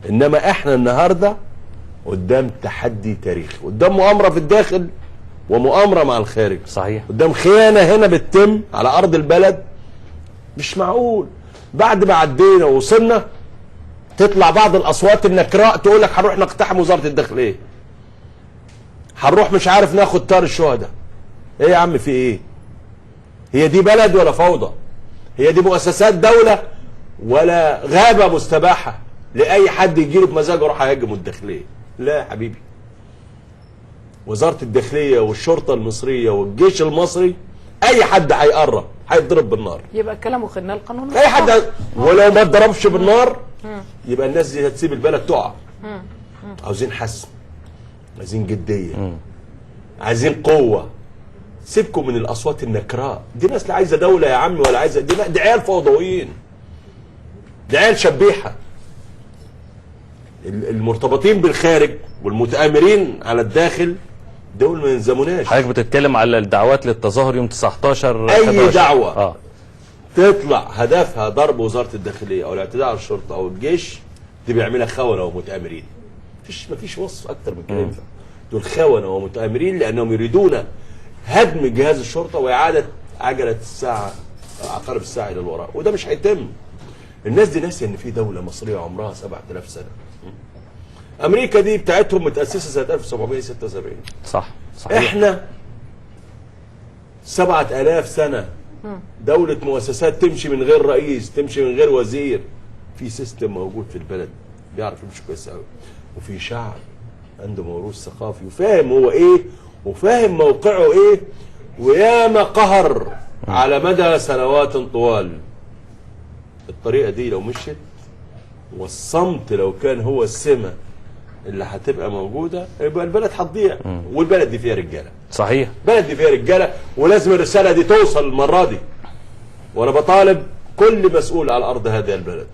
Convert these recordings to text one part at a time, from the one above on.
انما احنا النهارده قدام تحدي تاريخي، قدام مؤامرة في الداخل ومؤامره مع الخارج. صحيح. قدام خيانة هنا بتتم على ارض البلد. مش معقول بعد ما عدينا ووصلنا تطلع بعض الاصوات النكراء تقول لك هنروح نقتحم وزارة الداخلية، هنروح مش عارف ناخد طار الشهداء. ايه يا عم في ايه؟ هي دي بلد ولا فوضى؟ هي دي مؤسسات دولة ولا غابه مستباحة لاي حد يجيله بمزاجه يروح يهاجم الداخلية؟ لا يا حبيبي، وزارة الداخلية والشرطة المصرية والجيش المصري اي حد هيقرب هيتضرب بالنار. يبقى الكلام وخدنا القانون. اي حد، ولو ما اتضربش بالنار يبقى الناس دي هتسيب البلد تقع. عاوزين حسم، عايزين جدية، عايزين قوة. سيبكم من الاصوات النكراء دي، ناس لا عايزه دولة يا عم ولا عايزه دي عيال فوضويين، دي عيال شبيحة. المرتبطين بالخارج والمتآمرين على الداخل دول ما يلزموناش. حضرتك بتتكلم على الدعوات للتظاهر يوم 19 اي 11. دعوه تطلع هدفها ضرب وزارة الداخلية او الاعتداء على الشرطة او الجيش، دي بيعملها خونه ومتآمرين. مفيش وصف اكتر من كده ينفع. دول خونه ومتآمرين لانهم يريدون هدم جهاز الشرطة واعاده عجله الساعة، عقارب الساعة الى الوراء، وده مش هيتم. الناس دي ناسيه ان في دولة مصرية عمرها 7000 سنة. امريكا دي بتاعتهم متاسسه سنة 1776. صح صحيح. احنا 7000 سنة دولة مؤسسات تمشي من غير رئيس، تمشي من غير وزير. في system موجود في البلد بيعرف يمشي كويس قوي، وفي شعب عنده موروث ثقافي وفاهم هو ايه وفاهم موقعه ايه، وياما قهر على مدى سنوات طوال. الطريقة دي لو مشيت، والصمت لو كان هو السمة اللي هتبقى موجودة، يبقى البلد هتضيع. والبلد دي فيها رجالة. صحيح، البلد دي فيها رجالة، ولازم الرسالة دي توصل المرة دي. وانا بطالب كل مسؤول على ارض هذه البلد،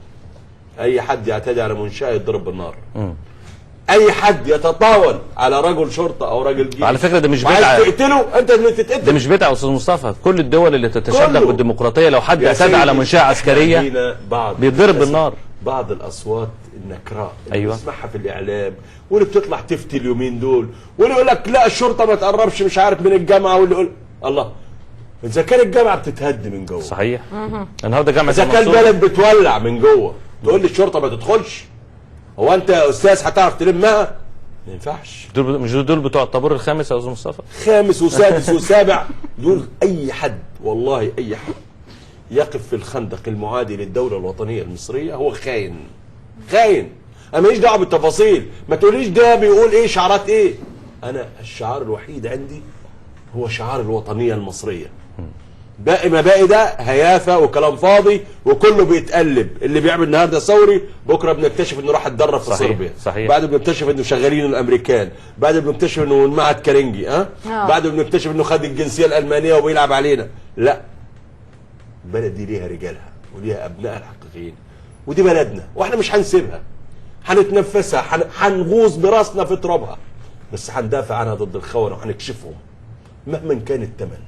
اي حد يعتدي على منشأة يتضرب بالنار. اي حد يتطاول على رجل شرطة او رجل جيش، على فكرة ده مش بدعة، عايز تقتله انت اللي تتقتل. ده مش بدعة يا استاذ مصطفى. كل الدول اللي تتشدق بالديمقراطية لو حد اعتدى على منشأة عسكرية بيتضرب بالنار. بعض الاصوات النكراء اللي أيوة. بنسمعها في الاعلام، واللي بتطلع تفتي اليومين دول، واللي يقول لك لا الشرطة ما تقربش مش عارف من الجامعة، واللي يقول الله اذا كان الجامعة بتتهد من جوه. صحيح. النهارده جامعه اذا كان البلد بتولع من جوه تقول لي الشرطة ما تدخلش؟ هو انت يا استاذ هتعرف تلمها؟ ما ينفعش. دول مش دول بتوع الطابور الخامس يا استاذ مصطفى؟ خامس وسادس وسابع دول. اي حد والله اي حد يقف في الخندق المعادي للدولة الوطنية المصرية هو خاين. خاين. انا ماليش دعوه بالتفاصيل، ما تقوليش ده بيقول ايه شعارات ايه. انا الشعار الوحيد عندي هو شعار الوطنية المصرية. باقي ما باقي ده هيافه وكلام فاضي وكله بيتقلب. اللي بيعمل النهارده ثوري بكره بنكتشف انه راح اتدرب في صربيا. صحيح. بعد بنكتشف انه شغالين الامريكان، بعد بنكتشف انه من معهد كارنجي، بعد بنكتشف انه خد الجنسية الالمانية وبيلعب علينا. لا، البلد دي ليها رجالها وليها ابنائها الحقيقيين، ودي بلدنا واحنا مش هنسيبها، هنتنفسها، هنغوص براسنا في ترابها، بس هندافع عنها ضد الخونة وهنكشفهم مهما كان الثمن.